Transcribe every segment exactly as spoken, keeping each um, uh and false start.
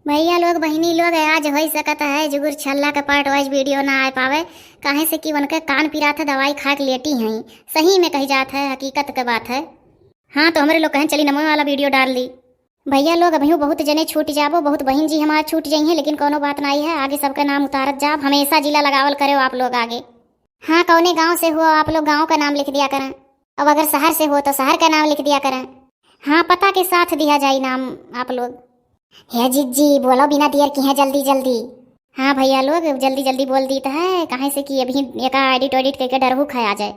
भइया लोग, बहिनी लोग, आज होइ सकत है जुगुर छल्ला के part wise video ना आए पावे, काहे से कि उनके कान पिरात है, दवाई खा के लेटी हैं। सही में कही जात है, हकीकत के बात है। हाँ, तो हमरे लोग कहें चली नमो वाला video डाल दी। भइया लोग, अबहियों बहुत जने छूट जाबो, बहुत बहिन जी हमार छूट जइहें, लेकिन कौनो बात नाई है, आगे सबके नाम उतारत जाब। हमेशा जिला लगावल करेव आप लोग आगे। हाँ, कौने गाँव से हो आप लोग, गाँव का नाम लिख दिया करें। अब अगर शहर से हो तो शहर का नाम लिख दिया करें। हाँ, पता के साथ दिया जाई नाम आप लोग। हे जिज्जी, बोलो बिना देर किहे जल्दी जल्दी। हाँ भइया लोग, जल्दी जल्दी बोल दीत है, काहे से कि अबहीं एका edit वेडिट करके डरहू खाया जाए।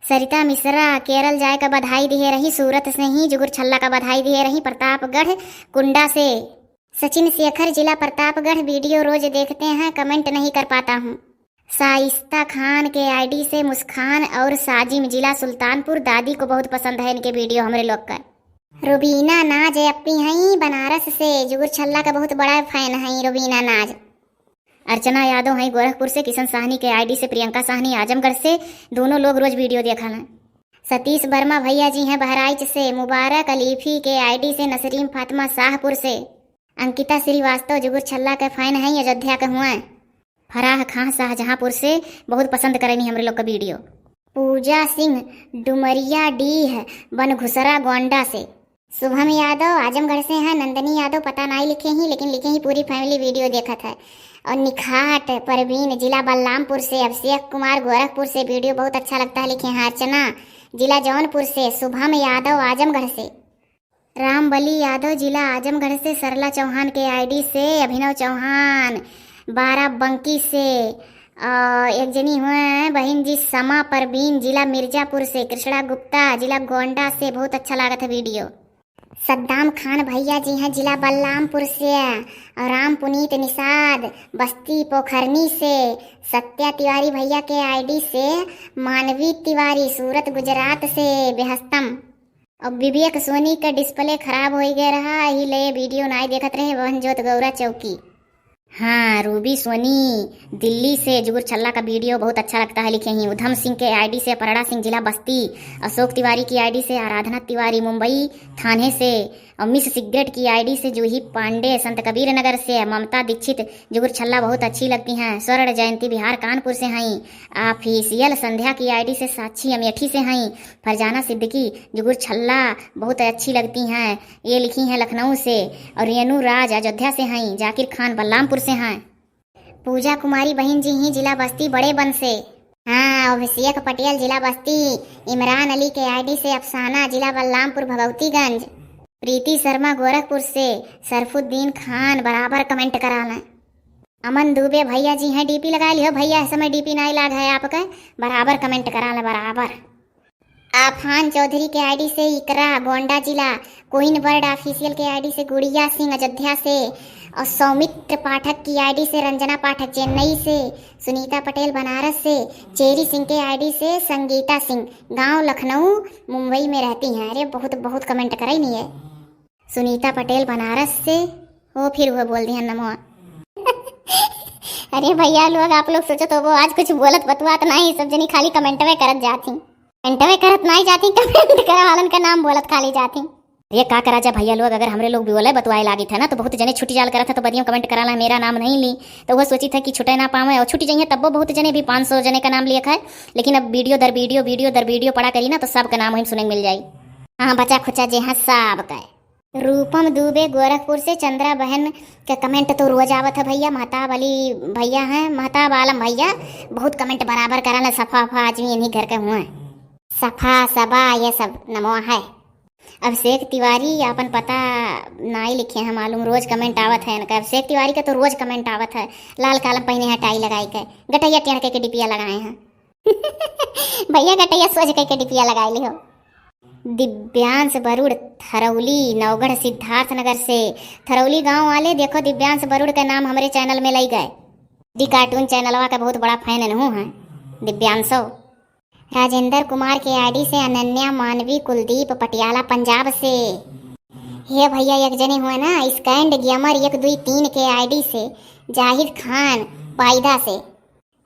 सरिता मिश्रा केरल जाए का बधाई दिहे रही, सूरत से ही जुगुर छल्ला का बधाई दिहे रही, प्रतापगढ़ कुंडा से। सचिन शेखर, जिला प्रतापगढ़, video रोज देखते हैं, comment नहीं कर पाता हूँ। साइस्ता खान के ID से मुस्कान और साजिम, जिला सुल्तानपुर, दादी को बहुत पसंद है इनके video हमरे लोग का। रुबीना नाज अप्पी हईं बनारस से, जुगुर छल्ला का बहुत बड़ा fan हईं रुबीना नाज। अर्चना यादव हईं गोरखपुर से, किशन साहनी के ID से, प्रियंका साहनी आजमगढ़ से, दोनों लोग रोज video देखा हैं। सतीश वर्मा भइया जी हैं बहराइच से, मुबारक अलीफी के ID से, नसरीम फातिमा शाहपुर से। अंकिता श्रीवास्तव जुगुर छल्ला के fan हईं, अयोध्या के हुआ। फराह खां शाहजहांपुर से बहुत पसंद करेनी हमरे लोग का video। पूजा सिंह डुमरिया डीह बनघुसरा गोंडा से। शुभम यादव आजमगढ़ से हैं, नंदनी यादव पता नाई लिखे ही, लेकिन लिखे ही पूरी family video देखत है। और निखाट परवीन जिला बलरामपुर से, अभिषेक कुमार गोरखपुर से, video बहुत अच्छा लगता है लिखे हैं। अर्चना जिला जौनपुर से, शुभम यादव आजमगढ़ से। रामबली यादव जिला आजमगढ़ से, सरला चौहान के ID से, अभिनव चौहान बाराबंकी से, और एक जनी हुए हैं बहिन जी समा परवीन जिला मिर्जापुर से, कृष्णा गुप्ता जिला गोंडा से, बहुत अच्छा लागत है video। सद्दाम खान भइया जी हैं जिला बलरामपुर से, और राम पुनीत निषाद बस्ती पोखरनी से, सत्या तिवारी भइया के ID से, मानवी तिवारी सूरत गुजरात से, बेहस्तम। अब विवेक सोनी का display खराब होइ गया रहा, यही ले video नाई देखत रहे, बहन जोत गौरा चौकी। हाँ, रूबी सोनी दिल्ली से जुगुर छल्ला का video बहुत अच्छा लगता है लिखे ही। उधम सिंह के ID से अपर्णा सिंह जिला बस्ती, अशोक तिवारी की ID से आराधना तिवारी मुंबई थाने से, और मिस सिगरेट की ID से जूही पांडे संत कबीर नगर से, ममता दीक्षित जुगुर छल्ला बहुत अच्छी लगती हैं, स्वर्ण जयंती बिहार कानपुर से हईं, Official संध्या की ID से साक्षी अमेठी से हईं, फरजाना सिद्दीकी जुगुर छल्ला बहुत अच्छी लगती हैं, ये लिखी हैं लखनऊ से, और रेणु राज अयोध्या से हईं, जाकिर खान बलरामपुर से हैं। पूजा कुमारी बहिन जी ही जिला बस्ती बड़े बन से। हाँ, अभिषेक पटेल जिला बस्ती, इमरान अली के ID से अफसाना जिला बलरामपुर भगवतीगंज, प्रीति शर्मा गोरखपुर से, सरफुद्दीन खान बराबर comment करा लें। अमन दुबे भइया जी हैं, DP लगा लिहो भइया, इस समय DP नाई लाग है आपके, बराबर comment करा लें बराबर। आफान चौधरी के ID से इकरा गोंडा जिला, क्वीन बर्ड ऑफिशियल के ID से गुड़िया सिंह अयोध्या से, और सौमित्र पाठक की ID से रंजना पाठक चेन्नई से, सुनीता पटेल बनारस से, चेरी सिंह के ID से संगीता सिंह, गांव लखनऊ, मुंबई में रहती हैं। अरे बहुत बहुत comment करे नहीं है। सुनीता पटेल बनारस से, वो फिर वो बोल दिया नमो। अरे भइया लोग, आप लोग सोचत होबो आज कुछ बोलत बतुआत नाई, सब जनी खाली कमेंटवे करत जात ही, कमेंटवे करत नाई जात ही, comment करे वालन का नाम बोलत खाली जात ही। ये का करा जा भइया लोग, अगर हमरे लोग बोले बतुआए लागित है ना तो बहुत जने छुट्टी जाल करत है, तो बदियों comment करा ला मेरा नाम नहीं ली, तो वो सोचित है कि छुटे ना पावे और छुट्टी जाइए तब्बो बहुत जने भी पाँच सौ जने का नाम लिया है। लेकिन अब video दर video, video दर video पड़ा करी ना तो सबका नाम वहीं सुने मिल जाई। हाँ, बचा खुचा जे हाँ सब का। रूपम दुबे गोरखपुर से, चंद्रा बहन के comment तो रोज आवत है भइया, महताब अली भइया हैं, महताब आलम भइया बहुत comment बराबर करल है, सफा फा आदमी इन्हीं घर के हुए, सफा सबा ये सब नमो है। अभिषेक तिवारी आपन पता नाई लिखे हैं मालूम, रोज comment आवत है इनका। अभिषेक तिवारी का तो रोज comment आवत है, लाल कालम पहिने हैं टाई लगाई के, गटैया टेढ़ के, के डिपिया लगाए हैं। भइया गटैया सोझ के, के डिपिया लगाए लिहो। दिव्यांश बरुड़ थरौली नौगढ़ सिद्धार्थनगर से। थरौली गांव वाले देखो दिव्यांश बरुड़ के नाम हमरे channel में लई गए। डी cartoon चैनलवा का बहुत बड़ा fan इनहू हैं दिव्यांशो। राजेंद्र कुमार के ID से अनन्या मानवी कुलदीप पटियाला पंजाब से। हे भइया एक जने हुए ना स्कैंड गेमर एक दुई तीन के ID से जाहिद खान पायदा से।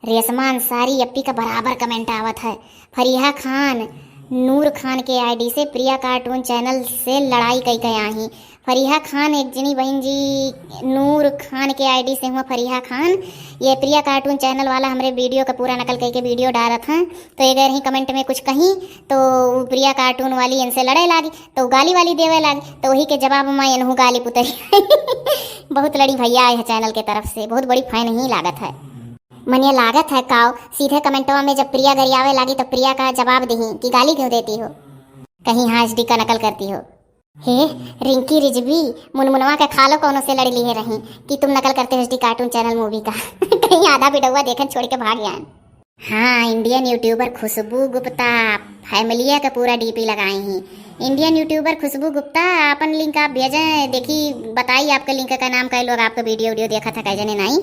रेशमा अंसारी अप्पी का बराबर comment आवत है। फरीहा खान नूर खान के ID से प्रिया cartoon channel से लड़ाई कई के आही। फरिहा खान, एक जनी बहिन जी नूर खान के आईडी से हुआ फरिहा खान। ये प्रिया कार्टून चैनल वाला हमरे वीडियो का पूरा नकल करके वीडियो डालत हैं, तो अगर ही कमेंट में कुछ कहीं तो उ प्रिया कार्टून वाली इनसे लड़े लागी, तो उ गाली वाली देवे लागी, तो वही के जवाब में इनहू गाली पुतरी। बहुत लड़ी भैया है चैनल के तरफ से, बहुत बड़ी फैन ही लागत है। मने लागत है काव, सीधे कमेंटवा में जब प्रिया गरियावे लागी तो प्रिया का जवाब दही कि गाली क्यों देती हो, कहीं हाँ एचडी का नकल करती हो। हे रिंकी रिजवी, मुनमुनवा के खालो कौनो से लड़ लिए रही कि तुम नकल करते हो एचडी कार्टून चैनल मूवी का। कहीं आधा वीडियोवा देखन छोड़ के भाग जाए। हाँ, इंडियन यूट्यूबर खुशबू गुप्ता फैमिलिया का पूरा डीपी लगाए ही। इंडियन यूट्यूबर खुशबू गुप्ता, अपन लिंक आप भेजें, देखी बताई आपके लिंक का नाम, कई लोग आपका वीडियो वीडियो देखा था, कई जने नाई।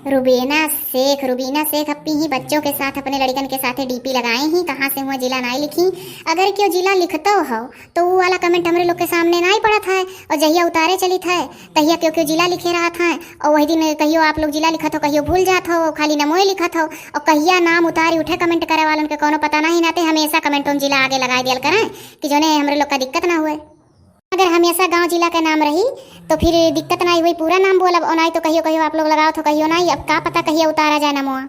रुबीना शेख, रुबीना शेख अपनी ही बच्चों के साथ, अपने लड़कन के साथ डीपी लगाए ही, कहाँ से हुआ जिला नाई लिखी। अगर क्यों जिला लिखतो हो तो वो वाला कमेंट हमरे लोग के सामने नाई पड़त है, और जहिया उतारे चलित है तहिया क्यों क्यों जिला लिखे रहत है, और वही दिन कहियो आप लोग जिला लिखत हो, कहियो भूल जात हो, खाली नमोए लिखत हो, और कहिया नाम उतारी उठे कमेंट करे वालन के कोनो पता नहीं नाते हमेशा कमेंट में जिला आगे लगाए दियल करें कि जोने हमरे लोग का दिक्कत ना हुए। अगर हमेशा गांव जिला के नाम रही तो फिर दिक्कत नाई हुई, पूरा नाम बोलब, और नाई तो कहियो कहियो आप लोग लगाओ तो कहियो नाई, अब का पता कहिया उतारा जाए नमोआ।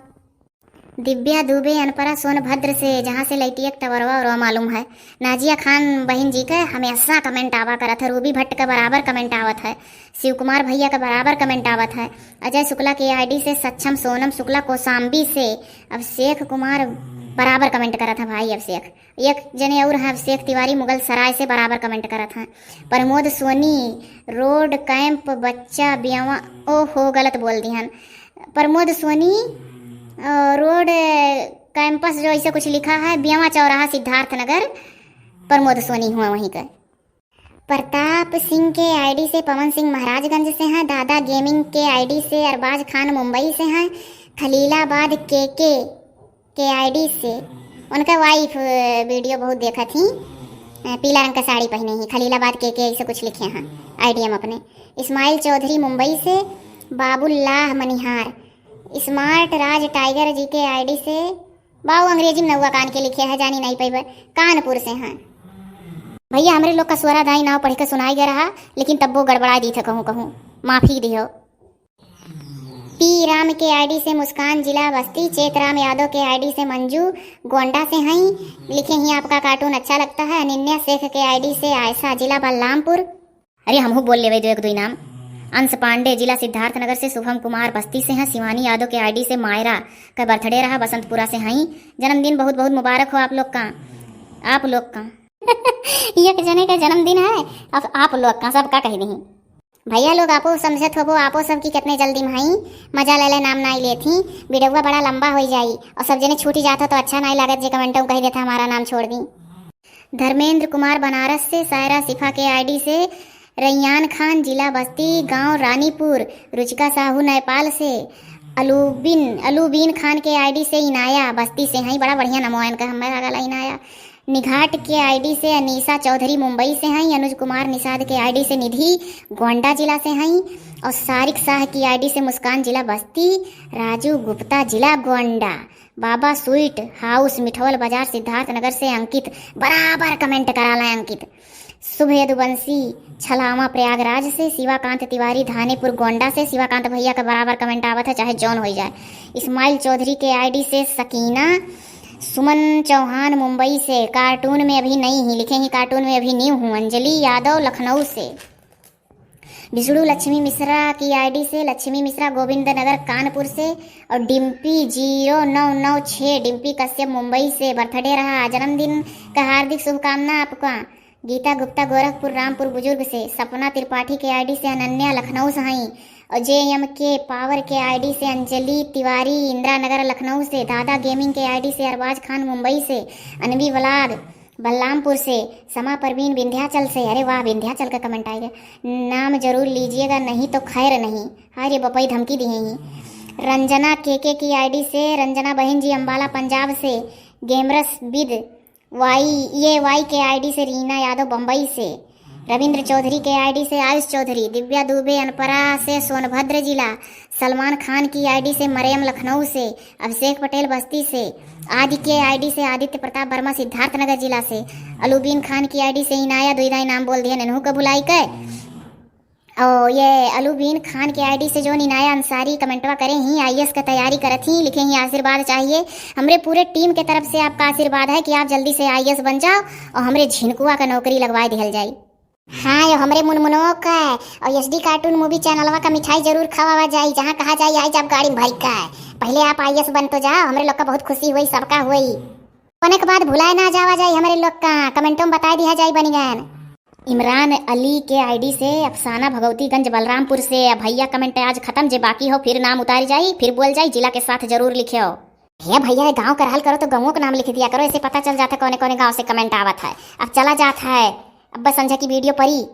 दिव्या दुबे अनपरा सोनभद्र से, जहाँ से लैटिया के टवरवा और मालूम है। नाजिया खान बहिन जी के हमेशा कमेंट आवा करत है, रूबी भट्ट के बराबर कमेंट आवत है, शिव कुमार भैया के बराबर कमेंट आवत है, अजय शुक्ला के आईडी से, सक्षम सोनम शुक्ला कोसाम्बी से, अभिषेक कुमार बराबर कमेंट करत है भाई अभिषेक। एक जने और हैं अभिषेक तिवारी मुगल सराय से, बराबर कमेंट करत हैं। प्रमोद सोनी, रोड कैंप बच्चा बियावा, ओहो गलत बोल दिहन। प्रमोद सोनी, अ, रोड कैंपस जो ऐसे कुछ लिखा है, बियावा चौराहा सिद्धार्थ नगर, प्रमोद सोनी हुआ वहीं का। प्रताप सिंह के आईडी से, पवन सिंह महाराजगंज से हैं, दादा गेमिंग के आईडी से, अरबाज खान मुंबई से हैं, खलीलाबाद केके के आईडी से, उनका वाइफ, अ, वीडियो बहुत देखत ही, अ, पीला रंग का साड़ी पहने ही, खलीलाबाद केके ऐसे कुछ लिखे हैं आईडी हम अपने। इस्माइल चौधरी मुंबई से, बाबुल्लाह मनिहार, स्मार्ट राज टाइगर जी के आईडी से, बाऊ अंग्रेजी में नौवा कान के लिखे है, जानी नहीं पैबे, कानपुर से हैं। भैया हमरे लोग का स्वरा दाई नाव पढ़ के सुनाई गया रहा, लेकिन तब वो गड़बड़ा दी थे कहूँ कहूँ, माफी दियो। पी राम के आईडी से मुस्कान जिला बस्ती, चेतराम यादव के आईडी से मंजू गोंडा से हई, लिखे ही आपका कार्टून अच्छा लगता है। अनिन्या शेख के आईडी से आयशा जिला बलरामपुर। अरे हमहू बोल लेवे दो एक दुई नाम। अंश पांडे जिला सिद्धार्थनगर से, शुभम कुमार बस्ती से हैं, शिवानी यादव के आईडी से मायरा का बर्थडे रहा बसंतपुरा से हई, जन्मदिन बहुत बहुत मुबारक हो आप लोग का, आप लोग का। एक जने का जन्मदिन है, अब आप लोग का सबका कह दही। भैया लोग आपो समझत होबो, आपो सब की कितने जल्दी में हई, मजा ले ले नाम नाई लेत ही, वीडियोवा बड़ा लंबा होई जाई और सब जने छूटी जात हो तो अच्छा नाई लागत जे कमेंटों में कह देता हमारा नाम छोड़ दी। धर्मेंद्र कुमार बनारस से, सायरा शिफा के आईडी से, रैयान खान जिला बस्ती, गांव रानीपुर, रुचिका साहू नेपाल से, अलूबिन, अलूबीन खान के आईडी से इनाया बस्ती से हई, बड़ा बढ़िया नमो इनका हमें लागल इनाया। निघाट के आईडी से अनीसा चौधरी मुंबई से हई, अनुज कुमार निषाद के आईडी से निधि गोंडा जिला से हई, और सारिक शाह की आईडी से मुस्कान जिला बस्ती, राजू गुप्ता जिला गोंडा, बाबा स्वीट हाउस मिठौल बाजार सिद्धार्थनगर से अंकित, बराबर कमेंट करा लें अंकित। शुभ यदुवंशी छलावा प्रयागराज से, शिवाकांत तिवारी धानीपुर गोंडा से, शिवाकांत भैया का बराबर कमेंट आवत है चाहे जौन हो जाए। इस्माइल चौधरी के आईडी से सकीना, सुमन चौहान मुंबई से, कार्टून में अभी नई ही, लिखे ही कार्टून में अभी न्यू हूँ। अंजलि यादव लखनऊ से, विष्णु लक्ष्मी मिश्रा की आईडी से, लक्ष्मी मिश्रा गोविंद नगर कानपुर से, और डिम्पी जीरो नौ नौ छः, डिम्पी कश्यप मुंबई से, बर्थडे रहा, जन्मदिन का हार्दिक शुभकामना आपका। गीता गुप्ता गोरखपुर रामपुर बुजुर्ग से, सपना त्रिपाठी के आईडी से, अनन्या लखनऊ से हई, और जे एम के पावर के आईडी से, अंजलि तिवारी इंदिरा नगर लखनऊ से, दादा गेमिंग के आईडी से, अरबाज खान मुंबई से, अनवी व्लॉग बलरामपुर से, समा परवीन विंध्याचल से, अरे वाह विंध्याचल का कमेंट आएगा, नाम जरूर लीजिएगा नहीं तो खैर नहीं, अरे बपई धमकी दिए ही। रंजना केके की आईडी से, रंजना बहन जी अम्बाला पंजाब से, गेमरस विद वाई, ये वाई के आईडी से रीना यादव बम्बई से, रविंद्र चौधरी के आईडी से आयुष चौधरी, दिव्या दुबे अनपरा से सोनभद्र जिला, सलमान खान की आईडी से मरियम लखनऊ से, अभिषेक पटेल बस्ती से, आदि के आईडी से आदित्य प्रताप वर्मा सिद्धार्थनगर जिला से, अलूबीन खान की आईडी से इनाया दुईदाई नाम बोल दिया ननहू का भुलाई के, और ये अलूबीन खान के आईडी से जो इनाया अंसारी कमेंटवा करे ही, आईएएस के तैयारी करत ही, लिखे ही आशीर्वाद चाहिए। हमरे पूरे टीम के तरफ से आपका आशीर्वाद है कि आप जल्दी से आईएएस बन जाओ और हमरे झिनकुआ का नौकरी लगवाए दिहल जाई। हाँ, यो हमरे मुनमुनो का और एसडी कार्टून मूवी चैनलवा का मिठाई जरूर खवावा जाई, जहाँ कहा जाई आई जब गाड़ी में भरी का। पहले आप आईएएस बन तो जाओ, हमरे लोग का बहुत खुशी हुई, सबका हुई। बने के बाद भुलाए ना जावा जाई हमरे लोग का, कमेंटों में बताए दिया जाई बनिगन। इमरान अली के आईडी से अफसाना भगवतीगंज बलरामपुर से, भैया कमेंट आज खत्म, जे बाकी हो फिर नाम उतारी जाई, फिर बोल जाई, जिला के साथ जरूर लिखियो। हे भैया, ये गाँव का रहल करो तो गाँवों का नाम लिख दिया करो, ऐसे पता चल जाता कौने कौने गाँव से कमेंट आवत है। अब चला जात है, अब बस संझा की वीडियो परी।